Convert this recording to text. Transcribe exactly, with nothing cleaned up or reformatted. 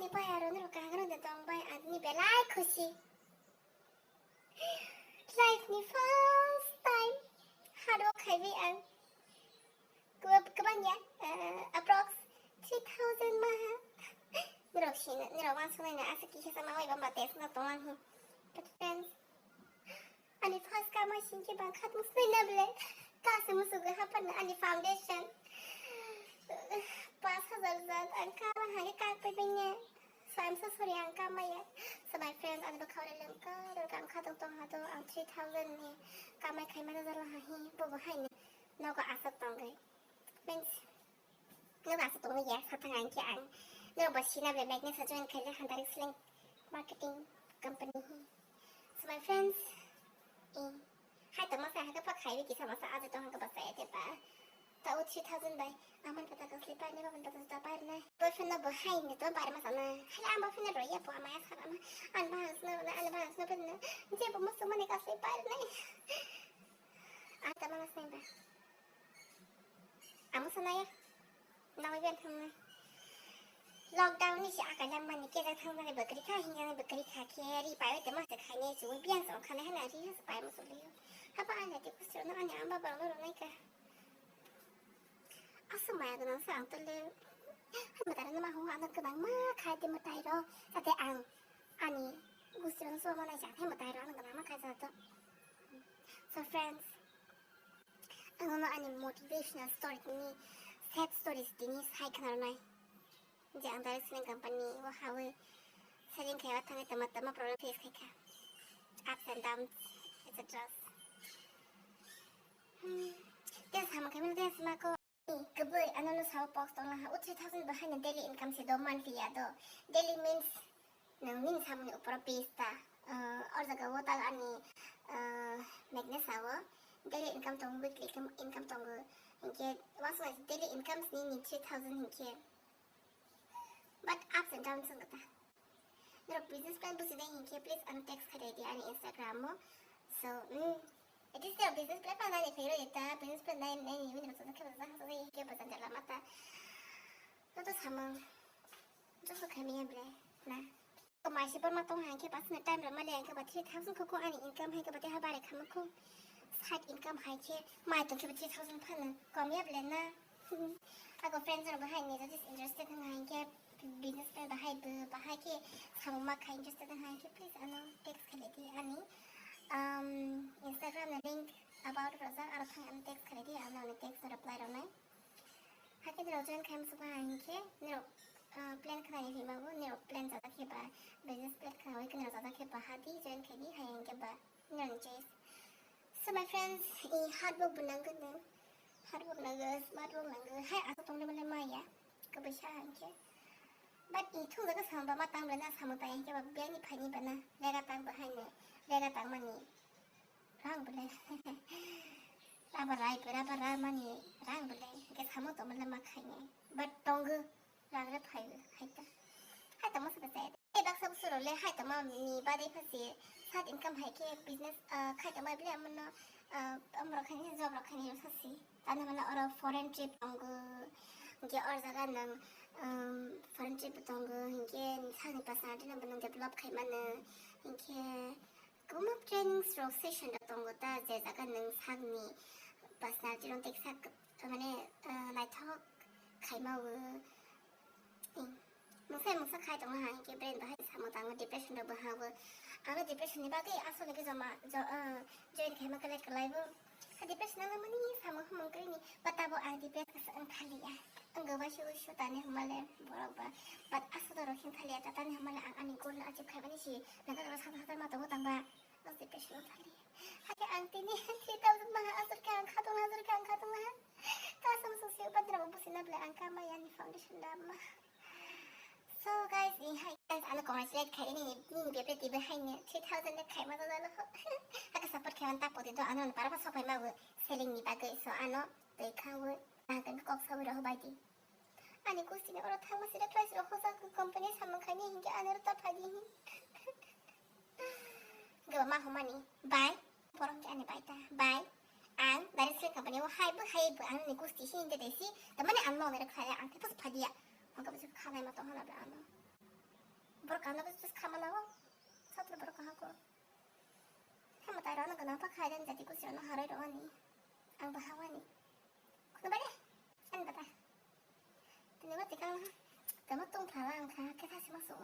Ni pai aro nuro kagra de tong bai, ani belai khusi. Life ni first time hard work khai bai ang. Kebang ya, eh, approx three thousand maha. Nirok sina, nirok wan sunai na asa kisa sama wai bamba tes na tong ang hi. But friends, ani first kama singke bang khat musnai na ble. Kasa musugo hapan ani foundation. Pas hazar zat ang kama hai kak pe benya. So I'm so sorry ang kama ya. So my friends, ani bakhaure lem ka, lem ka ang khatong tong hato ang three thousand ni kamai khai mana jala ha hi, bobo hai ni. Nogo asok tong gai. Means, nogo asok tong ya, satang ang ki ang. Nogo sina ble magnet sa join khai le handarik sling marketing company hi. So my friends, eh, hai tong masa hai ka pa khai wi kisa masa aja tong ha ka basa ya te pa. Ta o three thousand bai. Aman pata ka slipper ne, aman pata juta pai na. Boyfriend no bo hai ne to pai masa na. Hai ang boyfriend no ro ya bo ama ya sa ma. An ba has no na, an ba has no ben na. Je bo musu mane ka slipper na. Ata mana senda. Amo sanaya. Nawi ben thangna. Lockdown ni si akala mani kejak thangna ni bakri kha, hinga ni bakri kha khe ri pai te ma se khai ne chu biang song khana hana ri has pai mo suli. Haba ani te kusro na ani amba bang ro nai ka. Asa maya gana sa ang tole. Hama tara nama ho ana kebang ma khai te ma tai ro. Ate ang ani kusro so ma na ja the ma tai ro ana gana ma khai sa to. So friends, ang no ani motivational story ni sad stories tini sai khana nai. Je ang direct selling company o hawi selling khai wa thangwi tama tama problem face khai kha. Ups and downs, et cetera. Hmm. Te sama khai mil te sama ko. Kebui ano no sao post tong laha. O three thousand bahai ni daily income se do monthly ya do. Daily means nang nini samani uporo base ta. Uh, or jaga o tal ani, uh, magnet sao daily income tong, weekly income, income tongo. Hinkhe once daily income nini three thousand hinkhe. But ups and downs wng kha ta. Norok business plan buji nai hinkhe please ano text khlai di ani Instagram o. So, mm, it is your business plan pa nai phai roi ta, business plan nai nai ni wini rok khe ba jang jang khe ba jang jala mata. No to samang. Joso khamia ble na. Ko mai se borma tong hai khe ba sini time rok mali hai khe ba three thousand kho ko ani income hai khe ba te ha bare khama kho. Side income hai khe mai tong khe ba three thousand phano kom ya ble na. Ako friends rok bahai ni jadi interested wng hai khe business plan bahai bo bahai khe samung ma khai interested wng hai khe please ano text khlai di ani, um, Instagram ni link about rojak aro thang ano text khlai di ano ani text reply rok nai. Hakhe nirok join khai muchuk hai hinkhe nirok, ah, plan khlai phima bo nirok plan jajak khe ba business plan khlai khe nirok jajak khe ba hadi join khai di hai hinkhe ba nirok ni choice. So my friends, i hard work bo nangkhe no, hard work nango, smart work nango, hai aswk tongwi male maya kwbwi sa hinkhe. But i thung jaga samung ba ma tang bwlai na samung tang hinkhe ba biyang ni phaini bana lega tang bo hai no lega tang mani. Rang bwlai. Raba rai, raba ra mani rang bwlai. Hingke samo tongmani ma khainai. But tongo, rang re phai, hai ta. Hai tongma sa kachai. Ei baksa busu rok le hai tongma ni bade phasi side income hai khe business, ah, khai tongma bile amono, ah, amrok khaini job rok khaini sasi. Tani mana oro foreign trip tongo. Hingke or jaga nang, um, foreign trip tongo. Hingke sani personality no bono develop khai mano. Hingke Kwbangma trainings rok session rok tongo ta, je jaga nwng sakni personality rok teksa kwt-, mane, ah, naithok khaima o. Mungsa mungsa khai tongo ha, hinkhe brain bahai samung tango, depression rok bo ha o. Ang depression ni bagwi aswk ni joma jo-, ah, join khaima kwlai kwlai bo. Depression ang mani samung humung kwrwini, but tabo ang depressed wng thaliya. Ang goba se uisu tani humale borok ba, but aswk dorok hin thaliya, ta tani humale ang ani goal no achieve khaimani si, nang kok sat hajar ma tongo tangba. Ang depression wng thaliya. Hakhe ang tini three thousand maha aswk khe ang khatung hajar khe ang khatung maha. Kasam sung se upadra bo busi na bwle ang kama yani foundation da ma. So guys, ni hai guys, ano congratulate khai ni, ni bepre tibe hai ni three thousand de khai ma jalo. Aka support khai man ta poti do ano para pa sopai ma bo selling ni bagwi, so ano tei kha bo ang kan kok sa ro bai di. Ani kusti ni oro thang ma sira price ro hoja ko company samung khai ni hinke ano ro ta phai di hin. Gaba ma homani bai. Porong ke ani bai ta bai. Ang dari sri company o hai bo hai bo ang ni kusti hin de desi. Tamani ang mo mere khai ang te pos phai dia. Ang ka pos khanai ma to hana bla ano. Borok ano bwswk khamana o. Satro borok kaham ko. Hemo tai rano gana pa khai dan jadi kusi ano harai ro ani. Ang bahawani. Kuno bade. Ani bata. Tini ma tikang ha. Tamo tong phala ang kha khe thasi ma so.